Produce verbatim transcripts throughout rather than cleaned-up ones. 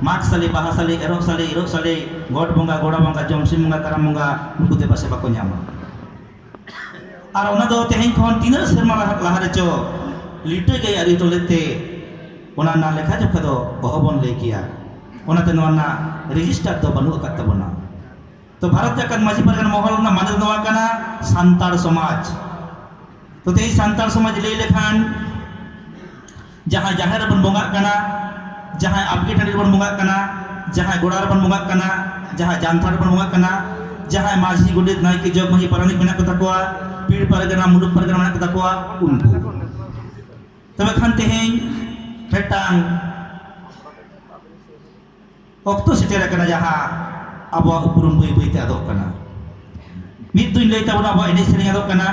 ᱢᱟᱜᱽ ᱥᱟᱞᱮ, ᱵᱟᱦᱟ ᱥᱟᱞᱮ, ᱮᱨᱚᱜ ᱥᱟᱞᱮ, ᱤᱨᱚᱜ ᱥᱟᱞᱮ, ᱜᱚᱰ ᱵᱚᱸᱜᱟ, ᱜᱚᱲᱟ ᱵᱚᱸᱜᱟ, ᱡᱚᱢᱥᱤᱢ ᱵᱚᱸᱜᱟ, ᱠᱟᱨᱟᱢ ᱵᱚᱸᱜᱟ, ᱱᱩᱠᱩ ᱫᱮᱵᱟ ᱥᱮᱵᱟ ᱠᱚ ᱧᱟᱢᱟ᱾ ᱟᱨ ᱚᱱᱟ ᱫᱚ ᱛᱮᱦᱮᱧ ᱠᱷᱚᱱ ᱛᱤᱱᱟᱹᱜ ᱥᱮᱨᱢᱟ ᱞᱟᱦᱟ, ᱞᱟᱦᱟ ᱨᱮᱪᱚ ᱞᱤᱴᱟᱹ ᱜᱮ ᱟᱹᱨᱤ ᱦᱚᱴᱚ ᱞᱮᱫ ᱛᱮ, ᱚᱱᱟ ᱨᱮᱱᱟᱜ ᱞᱮᱠᱷᱟ ᱡᱚᱠᱷᱟ ᱫᱚ ᱚᱦᱚ ᱵᱚᱱ ᱞᱟᱹᱭ ᱠᱮᱭᱟ᱾ ᱚᱱᱟᱛᱮ ᱱᱚᱣᱟ ᱨᱮᱱᱟᱜ ᱨᱮᱡᱤᱥᱴᱟᱨ ᱫᱚ ᱵᱟᱹᱱᱩᱜ ᱟᱠᱟᱫ ᱛᱟᱵᱚᱱᱟ᱾ ᱛᱚ, ᱵᱷᱟᱨᱚᱛ ᱡᱟᱠᱟᱛ ᱢᱟᱹᱡᱷᱤ ᱯᱟᱨᱜᱟᱱᱟ ᱢᱚᱦᱚᱞ ᱨᱮᱱᱟᱜ ᱢᱟᱱᱮ ᱫᱚ ᱱᱚᱣᱟ ᱠᱟᱱᱟ, ᱥᱟᱱᱛᱟᱲ ᱥᱚᱢᱟᱡᱽ᱾ ᱛᱚ, ᱛᱮᱦᱮᱧ ᱥᱟᱱᱛᱟᱲ ᱥᱚᱢᱟᱡᱽ ᱞᱟᱹᱭ ᱞᱮᱠᱷᱟᱱ, ᱡᱟᱦᱟᱸᱭ ᱡᱟᱦᱮᱨ ᱨᱮᱵᱚᱱ ᱵᱚᱸᱜᱟᱜ ᱠᱟᱱᱟ, ᱡᱟᱦᱟᱸᱭ ᱟᱵᱜᱮ ᱴᱟᱺᱰᱤ ᱨᱮᱵᱚᱱ ᱵᱚᱸᱜᱟᱜ ᱠᱟᱱᱟ, ᱡᱟᱦᱟᱸᱭ ᱜᱚᱲᱟ ᱨᱮᱵᱚᱱ ᱵᱚᱸᱜᱟᱜ ᱠᱟᱱᱟ, ᱡᱟᱦᱟᱸᱭ ᱡᱟᱱᱛᱷᱟᱲ ᱨᱮᱵᱚᱱ ᱵᱚᱸᱜᱟᱜ ᱠᱟᱱᱟ, ᱡᱟᱦᱟᱸᱭ ᱢᱟᱹᱡᱷᱤ, ᱜᱚᱰᱮᱛ, ᱱᱟᱭᱠᱮ, ᱡᱚᱜᱽ ᱢᱟᱹᱡᱷᱤ, ᱯᱟᱨᱟᱱᱤᱠ ᱢᱮᱱᱟᱜ ᱠᱚ ᱛᱟᱠᱚᱣᱟ, ᱯᱤᱲ ᱯᱟᱨᱜᱟᱱᱟ, ᱢᱩᱞᱩᱠ ᱯᱟᱨᱜᱟᱱᱟ ᱢᱮᱱᱟᱜ ᱠᱚ ᱛᱟᱠᱚᱣᱟ, ᱩᱱᱠᱩ᱾ ᱛᱚᱵᱮ ᱠᱷᱟᱱ ᱛᱮᱦᱮᱧ ᱢᱤᱫᱴᱟᱝ ᱚᱠᱛᱚ ᱥᱮᱴᱮᱨ ᱟᱠᱟᱱᱟ, ᱡᱟᱦᱟᱸ ᱟᱵᱚᱣᱟᱜ ᱩᱯᱨᱩᱢ ᱵᱟᱹᱭ ᱵᱟᱹᱭ ᱛᱮ ᱟᱫᱚᱜ ᱠᱟᱱᱟ᱾ ᱢᱤᱫ ᱫᱩᱧ ᱞᱟᱹᱭ ᱛᱟᱵᱚᱱᱟ, ᱟᱵᱚᱣᱟᱜ ᱮᱱᱮᱡ ᱥᱮᱨᱮᱧ ᱟᱫᱚᱜ ᱠᱟᱱᱟ,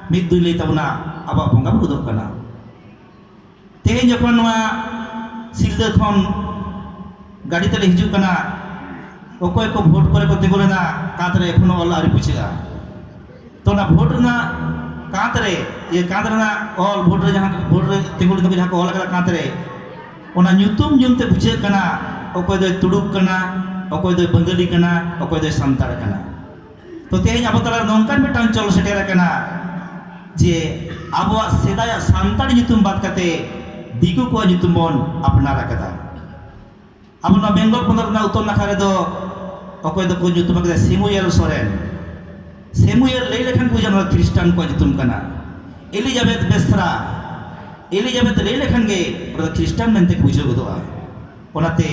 ᱢᱤᱫ ᱫᱩᱧ ᱞᱟᱹᱭ ᱛᱟᱵᱚᱱᱟ, ᱟᱵᱚᱣᱟᱜ ᱵᱚᱸᱜᱟ ᱵᱩᱨᱩ ᱟᱫᱚᱜ ᱠᱟᱱᱟ᱾ ᱛᱮᱦᱮᱧ ᱡᱚᱠᱷᱚᱱ ᱱᱚᱣᱟ ᱥᱤᱞᱫᱟᱹ ᱠᱷᱚᱱ ᱜᱟᱹᱰᱤ ᱛᱮᱞᱮ ᱦᱤᱡᱩᱜ ᱠᱟᱱᱟ, ᱚᱠᱚᱭ ᱠᱚ ᱵᱷᱳᱴ ᱠᱚᱨᱮ ᱠᱚ ᱛᱤᱸᱜᱩ ᱞᱮᱱᱟ, ᱠᱟᱸᱛ ᱨᱮ ᱮᱠᱷᱚᱱᱳ ᱚᱞ ᱟᱹᱣᱨᱤ ᱯᱩᱪᱷᱟᱹᱜᱼᱟ᱾ ᱛᱚ, ᱚᱱᱟ ᱵᱷᱳᱴ ᱨᱮᱱᱟᱜ ᱠᱟᱸᱛ ᱨᱮ, ᱤᱭᱟᱹ, ᱠᱟᱸᱛ ᱨᱮᱱᱟᱜ ᱚᱞ, ᱵᱷᱳᱴ ᱨᱮ ᱡᱟᱦᱟᱸ, ᱵᱷᱳᱴ ᱨᱮ ᱛᱤᱸᱜᱩ ᱞᱮᱱ ᱛᱟᱠᱚ ᱡᱟᱦᱟᱸ ᱠᱚ ᱚᱞ ᱟᱠᱟᱫᱟ ᱠᱟᱸᱛ ᱨᱮ, ᱚᱱᱟ ᱧᱩᱛᱩᱢ ᱧᱩᱢ ᱛᱮ ᱵᱩᱡᱷᱟᱹᱜ ᱠᱟᱱᱟ, ᱚᱠᱚᱭ ᱫᱚᱭ ᱛᱩᱲᱩᱠ ᱠᱟᱱᱟ, ᱚᱠᱚᱭ ᱫᱚᱭ ᱵᱟᱝᱜᱟᱞᱤ ᱠᱟᱱᱟ, ᱚᱠᱚᱭ ᱫᱚᱭ ᱥᱟᱱᱛᱟᱲ ᱠᱟᱱᱟ᱾ ᱛᱚ, ᱛᱮᱦᱮᱧ ᱟᱵᱚ ᱛᱟᱞᱟᱨᱮ ᱱᱚᱝᱠᱟᱱ ᱢᱤᱫᱴᱟᱝ ᱪᱚᱞ ᱥᱮᱴᱮᱨ ᱟᱠᱟᱱᱟ ᱡᱮ ᱟᱵᱚᱣᱟᱜ ᱥᱮᱫᱟᱭᱟᱜ ᱥᱟᱱᱛᱟᱲ ᱧᱩᱛᱩᱢ ᱵᱟᱫ ᱠᱟᱛᱮ ᱫᱤᱠᱩ ᱠᱚᱣᱟᱜ ᱧᱩᱛᱩᱢ ᱵᱚᱱ ᱟᱯᱱᱟᱨ ᱟᱠᱟᱫᱟ᱾ ᱟᱵᱚ ᱱᱚᱣᱟ ᱵᱮᱝᱜᱚᱞ ᱯᱚᱱᱚᱛ ᱨᱮᱱᱟᱜ ᱩᱛᱛᱚᱨ ᱱᱟᱠᱷᱟ ᱨᱮᱫᱚ ᱚᱠᱚᱭ ᱫᱚᱠᱚ ᱧᱩᱛᱩᱢ ᱟᱠᱟᱫᱟ ᱥᱮᱢᱩᱭᱮᱞ ᱥᱚᱨᱮᱱ᱾ ᱥᱮᱢᱩᱭᱮᱞ ᱞᱟᱹᱭ ᱞᱮᱠᱷᱟᱱ ᱵᱩᱡᱷᱟᱹᱜᱼᱟ, ᱱᱚᱣᱟ ᱠᱷᱨᱤᱥᱴᱟᱱ ᱠᱚᱣᱟᱜ ᱧᱩᱛᱩᱢ ᱠᱟᱱᱟ᱾ ᱮᱞᱤᱡᱟᱵᱮᱛ ᱵᱮᱥᱨᱟ, ᱮᱞᱤᱡᱟᱵᱮᱛ ᱞᱟᱹᱭ ᱞᱮᱠᱷᱟᱱ ᱜᱮ ᱚᱱᱟ ᱫᱚ ᱠᱷᱨᱤᱥᱴᱟᱱ ᱢᱮᱱᱛᱮ ᱜᱮ ᱵᱩᱡᱷᱟᱹᱣ ᱜᱚᱫᱚᱜᱼᱟ᱾ ᱚᱱᱟᱛᱮ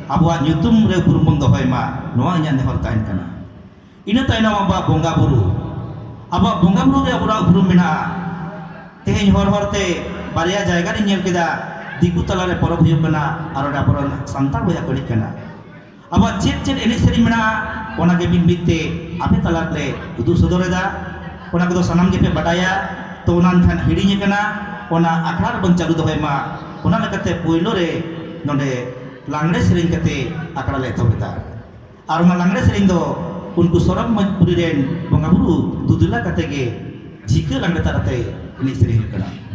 ᱟᱵᱚᱣᱟᱜ ᱧᱩᱛᱩᱢ ᱨᱮ ᱩᱯᱨᱩᱢ ᱵᱚᱱ ᱫᱚᱦᱚᱭ ᱢᱟ, ᱱᱚᱣᱟ ᱤᱧᱟᱹᱜ ᱱᱮᱦᱚᱨ ᱛᱟᱦᱮᱱ ᱠᱟᱱᱟ᱾ ᱤᱱᱟᱹ ᱛᱟᱭᱱᱚᱢ ᱟᱵᱚᱣᱟᱜ ᱵᱚᱸᱜᱟ ᱵᱩᱨᱩ, ᱟᱵᱚᱣᱟᱜ ᱵᱚᱸᱜᱟ ᱵᱩᱨᱩ ᱨᱮ ᱟᱵᱚᱣᱟᱜ ᱩᱯᱨᱩᱢ ᱢᱮᱱᱟᱜᱼᱟ᱾ ᱛᱮᱦᱮᱧ ᱦᱚᱨ ᱦᱚᱨ ᱛᱮ ᱵᱟᱨᱭᱟ ᱡᱟᱭᱜᱟ ᱨᱤᱧ ᱧᱮᱞ ᱠᱮᱫᱟ, ᱫᱤᱠᱩ ᱛᱟᱞᱟᱨᱮ ᱯᱚᱨᱚᱵᱽ ᱦᱩᱭᱩᱜ ᱠᱟᱱᱟ ᱟᱨ ᱚᱸᱰᱮ ᱟᱵᱚᱨᱮᱱ ᱥᱟᱱᱛᱟᱲ ᱵᱚᱭᱦᱟ ᱠᱚ ᱮᱱᱮᱡ ᱠᱟᱱᱟ᱾ ᱟᱵᱚᱣᱟᱜ ᱪᱮᱫ ᱪᱮᱫ ᱮᱱᱮᱡ ᱥᱮᱨᱮᱧ ᱢᱮᱱᱟᱜᱼᱟ, ᱚᱱᱟᱜᱮ ᱢᱤᱫ ᱢᱤᱫ ᱛᱮ ᱟᱯᱮ ᱛᱟᱞᱟᱨᱮ ᱩᱫᱩᱜ ᱥᱚᱫᱚᱨ ᱮᱫᱟ᱾ ᱚᱱᱟ ᱠᱚᱫᱚ ᱥᱟᱱᱟᱢ ᱜᱮᱯᱮ ᱵᱟᱰᱟᱭᱟ, ᱛᱚ ᱚᱱᱟ ᱮᱱᱠᱷᱟᱱ ᱦᱤᱲᱤᱧ ᱟᱠᱟᱱᱟ, ᱚᱱᱟ ᱟᱠᱷᱲᱟ ᱨᱮᱵᱚᱱ ᱪᱟᱹᱞᱩ ᱫᱚᱦᱚᱭ ᱢᱟ᱾ ᱚᱱᱟ ᱞᱮᱠᱟᱛᱮ ᱯᱳᱭᱞᱳ ᱨᱮ ᱱᱚᱰᱮ ᱞᱟᱜᱽᱲᱮ ᱥᱮᱨᱮᱧ ᱠᱟᱛᱮ ᱟᱠᱷᱲᱟ ᱞᱮ ᱮᱛᱚᱦᱚᱵ ᱮᱫᱟ᱾ ᱟᱨ ᱚᱱᱟ ᱞᱟᱜᱽᱲᱮ ᱥᱮᱨᱮᱧ ᱫᱚ ᱩᱱᱠᱩ ᱥᱚᱨᱚᱜᱽ ᱢᱚᱧᱪᱯᱩᱨᱤ ᱨᱮᱱ ᱵᱚᱸᱜᱟ ᱵᱩᱨᱩ ᱫᱩᱫᱩᱞᱟ ᱠᱟᱛᱮ ᱜᱮ ᱡᱷᱤᱠᱟᱹ ᱞᱟᱜᱽᱲᱮ ᱛᱟᱞᱟᱛᱮ ᱮᱱᱮᱡ ᱥᱮᱨᱮᱧ ᱦᱩᱭᱩᱜ ᱠᱟᱱᱟ᱾